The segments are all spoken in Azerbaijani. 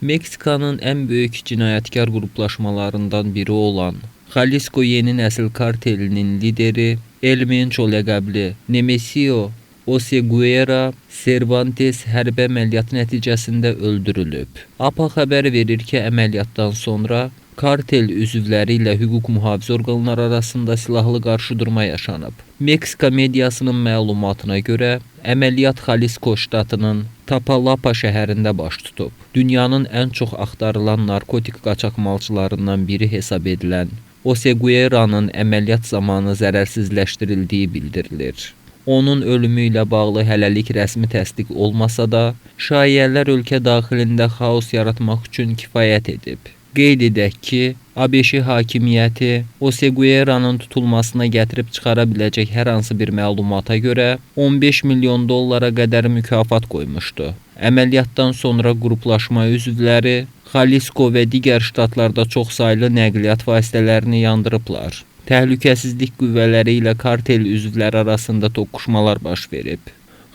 Meksikanın ən böyük cinayətkar qruplaşmalarından biri olan Jalisco Yeni Nəsil Kartelinin lideri El Mencho ləqəbli Nemesio Oseguera Cervantes hərbi əməliyyat nəticəsində öldürülüb. APA xəbər verir ki, əməliyyatdan sonra kartel üzvləri ilə hüquq mühafizə orqanları arasında silahlı qarşıdurma yaşanıb. Meksika mediasının məlumatına görə, əməliyyat Jalisco ştatının Tapalapa şəhərində baş tutub. Dünyanın ən çox axtarılan narkotik qaçaqmalçılarından biri hesab edilən Oseguera'nın əməliyyat zamanı zərərsizləşdirildiyi bildirilir. Onun ölümü ilə bağlı hələlik rəsmi təsdiq olmasa da, şayələr ölkə daxilində xaos yaratmaq üçün kifayət edib. Qeyd edək ki, ABŞ hakimiyyəti Oseguera'nın tutulmasına gətirib çıxara biləcək hər hansı bir məlumata görə 15 milyon dollara qədər mükafat qoymuşdu. Əməliyyatdan sonra qruplaşma üzvləri Jalisco və digər ştatlarda çoxsaylı nəqliyyat vasitələrini yandırıblar. Təhlükəsizlik qüvvələri ilə kartel üzvləri arasında toqquşmalar baş verib.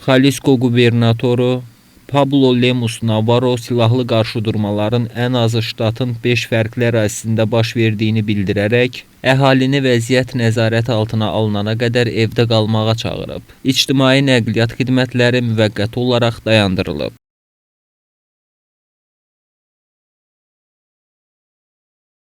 Jalisco qubernatoru Pablo Lemus Navarro silahlı qarşıdurmaların ən azı ştatın 5 fərqli ərazisində baş verdiyini bildirərək, əhalini vəziyyət nəzarət altına alınana qədər evdə qalmağa çağırıb. İctimai nəqliyyat xidmətləri müvəqqəti olaraq dayandırılıb.